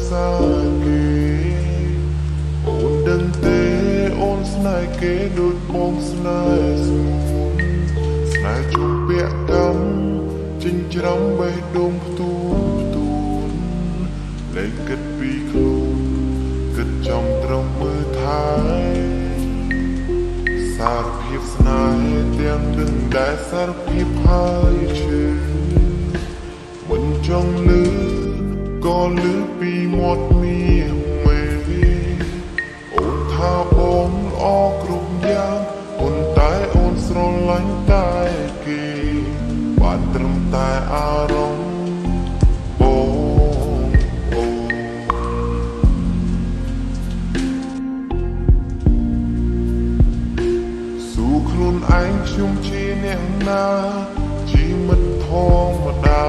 សារគេអូនដឹងទេអូនស្នេហ៍គេដូចបងស្នេហ៍ស្ងួនស្នេហ៍ជុំពាក់កម្មចិញ្ច្រាំបេះដូងផ្ទួនផ្ទួនលែងគិតពីខ្លួនគិតចំត្រង់មើលថែសារភាពស្នេហ៍ទាំងដឹងដែលសារភាពហើយឈឺមិនចង់លឺក៏លឺពីមាត់មាមេអូនថាបងល្អគ្រប់យ៉ាងប៉ុន្តែអូនស្រឡាញ់តែគេបានត្រឹមតែអារម្មណ៍បងអូនស៊ូខ្លួនឯងខ្ញុំជាអ្នកណាជាមិត្តធម្មតា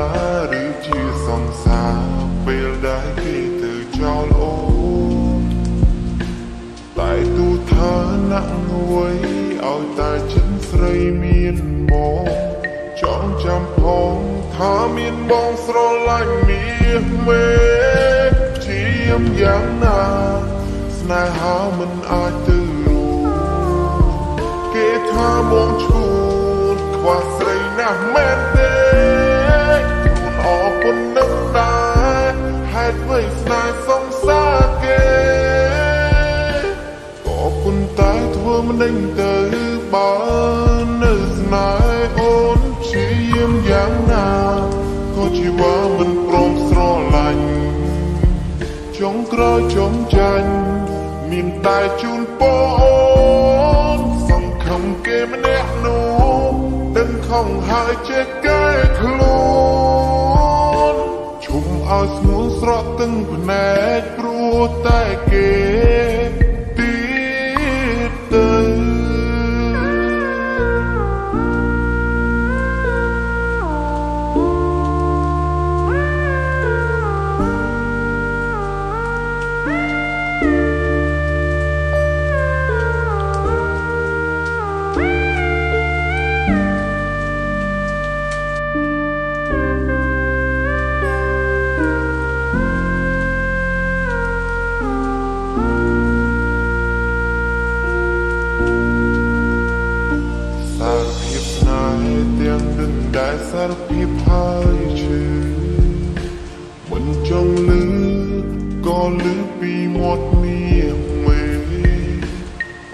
ឬជាសង្សារពេលដែលគេទៅចោលអូនតែទូឋានៈអ្វីឲ្យតែចិនស្រីមានបងចង់ចាំផងថាមានបងស្រឡាញ់មាសមេជាមយ៉ាងណាស្នេហាមិនអាចទៅរួចគេថាបងឈួតខ្វះស្រីណាស់មែនទេខ្លួនអរគុណនឹងដែរហេតុអ្វីស្នេហ៍សង្សារគេក៏ប៉ុន្តែធ្វើមិនដេញទៅបើនៅស្នេហ៍អូនព្យាយាមយ៉ាងណាក៏ជីវ៉ាមិនព្រមស្រឡាញ់ចុងក្រោយចុងចាញ់មានតែជូនពរអូនសង្ឃឹមគេម្នាក់នោះដឹងខំហើយចេះកែខ្លួនឈុំឲ្យស្ងួនស្រក់ទាំងភ្នែកព្រោះតែគេទៀតទៅសារភាពស្នេហ៍ទាំងដឹងដែលសារភាពហើយឈឺមិនចង់លឺក៏លឺពីមាត់មាមេ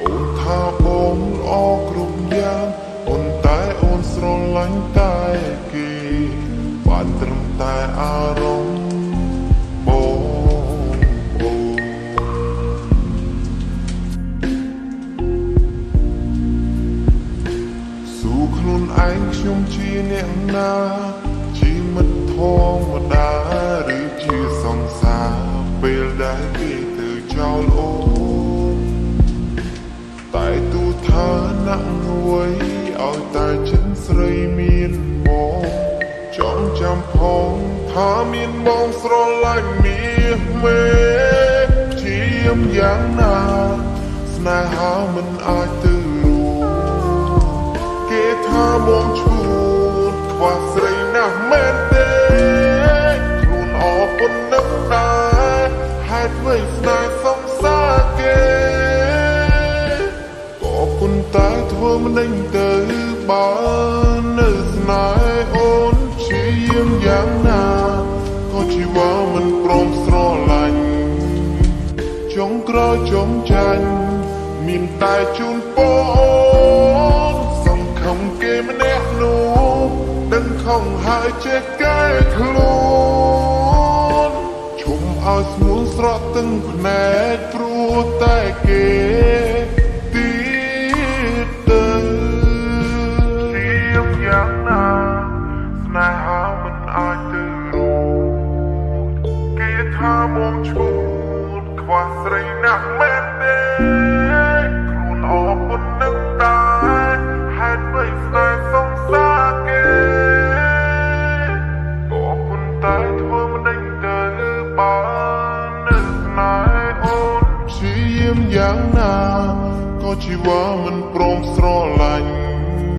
អូនថាបងល្អគ្រប់យ៉ាងប៉ុន្តែអូនស្រឡាញ់តែគេបានត្រឹមតែអារម្មណ៍បងអូនស៊ូខ្លួនឯងខ្ញុំជាអ្នកណាជាមិត្តធម្មតាឬជាសង្សារពេលដែលគេទៅចោលអូនតែទូឋានៈអ្វីឲ្យតែចិនស្រីមានបងចង់ចាំផងថាមានបងស្រឡាញ់មាសមេជាមយ៉ាងណាស្នេហាមិនអាចទៅរួចគេថាបងឈួតខ្វះស្រីណាស់មែនទេខ្លួនអរគុណនឹងដែរហេតុអ្វីស្នេហ៍សង្សារគេក៏ប៉ុន្តែធ្វើមិនដេញទៅបើនៅស្នេហ៍អូនព្យាយាមយ៉ាងណាក៏ជីវ៉ាមិនព្រមស្រឡាញ់ចុងក្រោយចុងចាញ់មានតែជូនពរអូនសង្ឃឹមគេម្នាក់នោះដឹងខំហើយចេះកែខ្លួនឈុំឲ្យស្ងួនស្រក់ទាំងភ្នែកព្រោះតែគេទៀតទៅជាមយ៉ាងណាស្នេហាមិនអាចទៅរួចគេថាបងឈួតខ្វះស្រីណាស់មែនទេខ្លួនអរគុណនឹងដែរហេតុអ្វីស្នេហ៍សង្សារគេក៏ប៉ុន្តែធ្វើមិនដេញទៅបើនៅស្នេហ៍អូនព្យាយាមយ៉ាងណាក៏ជីវ៉ាមិនព្រមស្រឡាញ់